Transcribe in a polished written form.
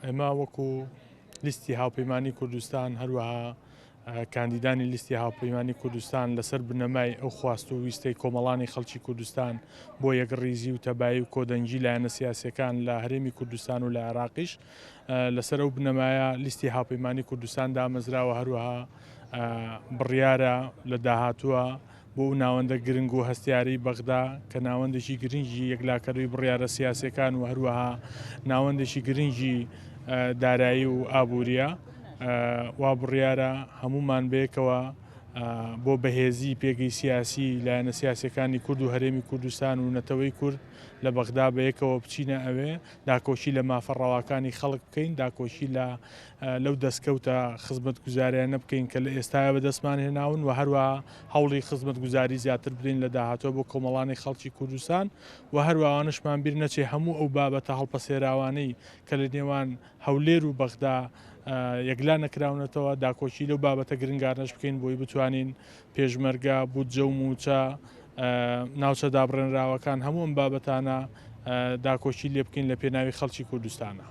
ئێمە وەکو لیستی هاوپەیمانی کوردستان هەروەها کاندیدانی لیستی هاوپەیمانی کوردستان لەسەر بنەمای ئەو خواست و ویستەی کۆمەڵانی خەڵکی کوردستان بۆ یەکڕیزی و تەبایی و کۆدەنگی لایەنە سیاسیەکان لە هەرێمی کوردستان و لە عێراقیش لەسەر ئەو بنەمایە لیستی هاوپەیمانی کوردستان دامەزراوە هەروەها بڕیارە لە داهاتووە بۆ ئەو ناوەندە گرنگ و هەستیارەی بەغدا کە ناوەندێکی گرنگی یەکلاکەرەوەی بڕیارە سیاسیەکان و هەروەها ناوەندێکی گرنگی دارایی و ئابووریە وا بڕیارە هەمومان بەیەکەوە بۆ بەهێزی پێگەی سیاسی لایەنە سیاسەکانی کورد و هەرێمی کوردستان و نەتەوەی کورد لە بەغدا بەیەکەوە بچینە ئەوێ داکۆکی لە مافە ڕەواکانی خەڵک بکەین، داکۆکی لە لەو دەستکەوتە خزمەتگوزاریانە بکەین کە لە ئێستایا بەدەستمان هێناون و هەروەها هەوڵی خزمەتگوزاری زیاتر بدەین لە داهاتووە بۆ کۆمەڵانی خەڵکی کوردستان و هەروەها ئەوانەشمان بیر نەچێ هەموو ئەو بابەتە هەڵپەسێراوانەی کە لە نێوان هەولێر و بەغدا یەکلا نەکراونەتەوە داکۆکی لەو بابەتە گرنگانەش بکەین بۆی بتوانین پێشمەرگە، بودجە و مووچە، ناوچە دابڕێنراوەکان، هەموو ئەم بابەتانە داکۆکی لێ بکەین لە پێناوی خەڵکی کوردستانە.